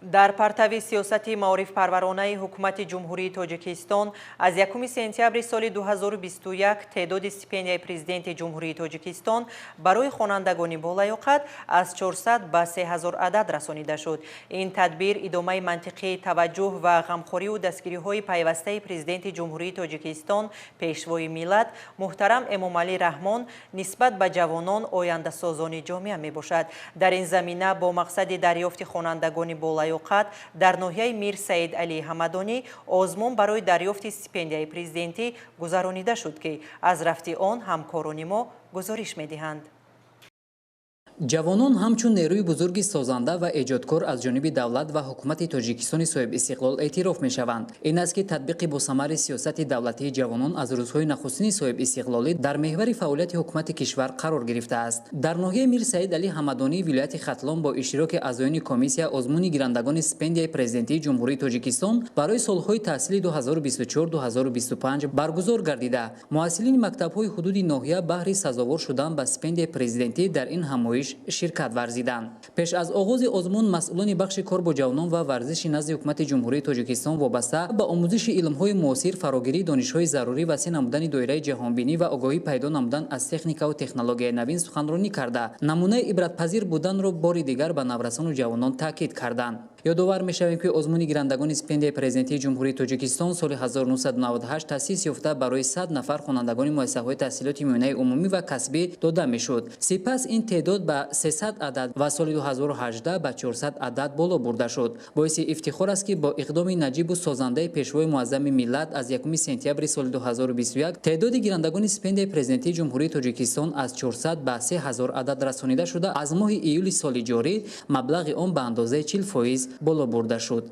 Дар партави сиёсати маорифпарваронаи Ҳукумати Ҷумҳурии Тоҷикистон аз 1 сентябри соли 2021 теъдоди стипендияи Президенти Ҷумҳурии Тоҷикистон барои хонандагони болаёқат аз 400 ба 3000 адад расонида шуд. Ин тадбир идомаи мантиқии таваҷҷӯҳ ва ғамхориву дастгириҳои пайвастаи Президенти Ҷумҳурии Тоҷикистон, Пешвои миллат, муҳтарам Эмомалӣ Раҳмон нисбат ба ҷавонон, ояндасозони ҷомеа мебошад. Дар ин замина бо мақсади дарёфти хонандагони болаёқат дар ноҳияи Мир Саид Алии Ҳамадонӣ озмун барои дарёфти стипендияи президентӣ гузаронида шуд, ки аз рафти он ҳамкорони мо гузориш медиҳанд. Ҷавонон ҳамчун нерӯи бузурги созанда ва эҷодкор аз ҷониби давлат ва ҳукумати Тоҷикистони соҳибистиқлол эътироф мешаванд. Ин аст, ки татбиқи босамари сиёсати давлатии ҷавонон аз рӯзҳои нахустини соҳибистиқлолӣ дар меҳвари фаъолияти ҳукумати кишвар қарор гирифтааст. Дар ноҳияи Мир Саид Али Ҳамадонии вилояти Хатлон бо иштироки аъзоёни комиссия озмуни гирандагони стипендияи президентии Ҷумҳурии Тоҷикистон барои солҳои таҳсили 2024-2025 баргузор гардида, муҳассилини мактабҳои ҳудуди ноҳия баҳри сазовор шудан ба стипендияи президентӣ дар ин ҳамоиш ширкат варзиданд. Пеш аз оғози озмун масъулони бахши кор бо ҷавонон ва варзиши назди Ҳукумати Ҷумҳурии Тоҷикистон вобаста ба омӯзиши илмҳои муосир, фарогирии донишҳои зарурӣ, васеъ намудани доираи ҷаҳонбинӣ ва огоҳӣ пайдо намудан аз техникаву технологияи навин суханронӣ карда, намунаи ибратпазир буданро бори дигар ба наврасону ҷавонон таъкид карданд. Ёдовар мешавем, ки озмуни гирандагони стипендияи президентии Ҷумҳурии Тоҷикистон соли 1998 таъсис ёфта, барои 100 нафар хонандагони муассисаҳои таҳсилоти миёнаи умумӣ ва касбӣ дода мешуд. Сипас ин теъдод ба 300 адад ва соли 2018 ба 400 адад боло бурда шуд. Боиси ифтихор аст, ки бо иқдоми наҷибу созандаи Пешвои муаззами миллат аз 1 сентябри соли 2021 теъдоди гирандагони стипендияи президентии Ҷумҳурии Тоҷикистон аз 400 ба 3000 адад расонида шуда, аз моҳи июли соли ҷорӣ маблағи он ба андозаи 40% боло бурда шуд.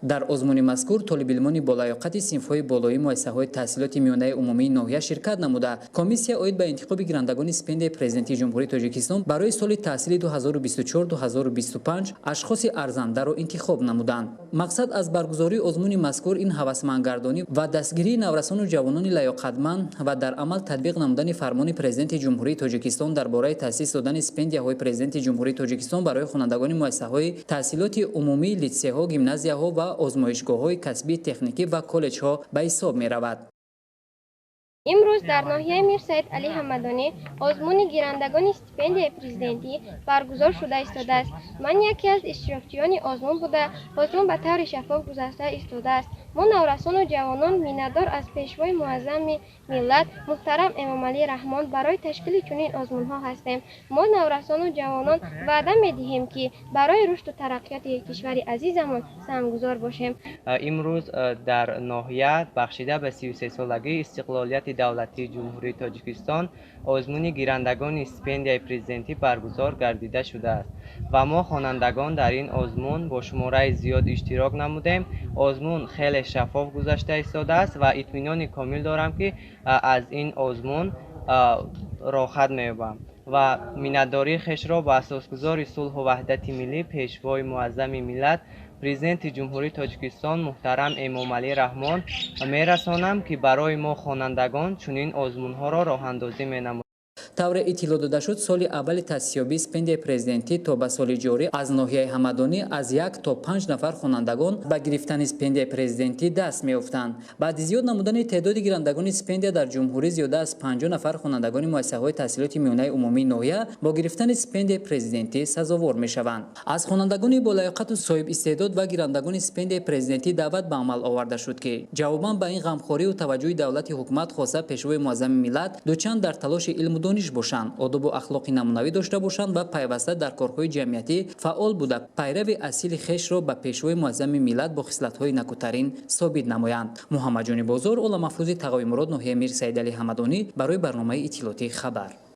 Дар озмуни мазкур толибилмони болаёқати синфҳои болоии муассисаҳои таҳсилоти миёнаи умумии ноҳия ширкат намуда, комиссия оид ба интихоби гирандагони стипендияи президентии Ҷумҳурии Тоҷикистон барои соли таҳсили 2024-2025 ашхоси арзандаро интихоб намуданд. Мақсад аз баргузории озмуни мазкур ин ҳавасмандгардонӣ ва дастгирии наврасону ҷавонони лаёқатманд ва дар амал татбиқ намудани фармони Президенти Ҷумҳурии Тоҷикистон дар бораи таъсис додани стипендияҳои Президенти Ҷумҳурии Тоҷикистон барои хонандагони муассисаҳои таҳсилоти умумӣ, литсейҳо, гимназияҳо ва озмоишгоҳҳои касбии техникӣ ва коллеҷҳо ба ҳисоб меравад. Имрӯз дар ноҳияи Мир Саид Али Ҳамадонӣ озмуни гирандагони стипендияи президентӣ баргузор шуда истодааст. Ман яке аз иштирокчиёни озмун буда, озмун ба таври шаффоф гузашта истодааст. Мо, наврасону ҷавонон, миннатдор аз Пешвои муаззами миллат, муҳтарам Эмомалӣ Раҳмон барои ташкили чунин озмунҳо ҳастем. Мо, наврасону ҷавонон, ваъда медиҳем, ки барои рушду тараққиёти кишвари азизамон саҳмгузор бошем. Имрӯз дар ноҳия бахшида ба 33-солагии истиқлолияти давлатии Ҷумҳурии Тоҷикистон озмуни гирандагони стипендияи президентӣ баргузор гардида шудааст ва мо, хонандагон, дар ин озмун бо шумораи зиёд иштирок намудем. Озмун хеле шаффоф гузашта истодааст ва итминони комил дорам, ки аз ин озмун роҳат меёбам ва миннатдории хешро ба асосгузори сулҳу ваҳдати миллӣ, Пешвои муаззами миллат, Президенти Ҷумҳурии Тоҷикистон муҳтарам Эмомалӣ Раҳмон мерасонам, ки барои мо, хонандагон, чунин озмунҳоро роҳандозӣ менамояд. Тавре иттилоъ дода шуд, соли аввали таъсисёбии стипендияи президентӣ то ба соли ҷорӣ аз ноҳияи Ҳамадонӣ аз як то панҷ нафар хонандагон ба гирифтани стипендияи президентӣ даст меёфтанд. Баъди зиёд намудани теъдоди гирандагони стипендия дар ҷумҳурӣ зиёда аз 50 нафар хонандагони муассисаҳои таҳсилоти миёнаи умумии ноҳия бо гирифтани стипендияи президентӣ сазовор мешаванд. Аз хонандагони болаёқату соҳибистеъдод ва гирандагони стипендияи президентӣ даъват ба амал оварда шуд, ки ҷавобан ба ин ғамхориву таваҷҷӯҳи давлати ҳукумат, хоса Пешвои муаззами миллат, дучанд дар талоши илму дониш бошанд, одобу ахлоқи намунавӣ дошта бошанд ва пайваста дар корҳои ҷамъиятӣ фаъол буда, пайрави асили хешро ба Пешвои муаззами миллат бо хислатҳои накӯтарин собит намоянд. Муҳаммадҷони Бозор, Оламафрӯзи Тағои Мурод, ноҳияи Мир Саидалӣ Ҳамадонӣ, барои барномаи иттилоотии «Хабар».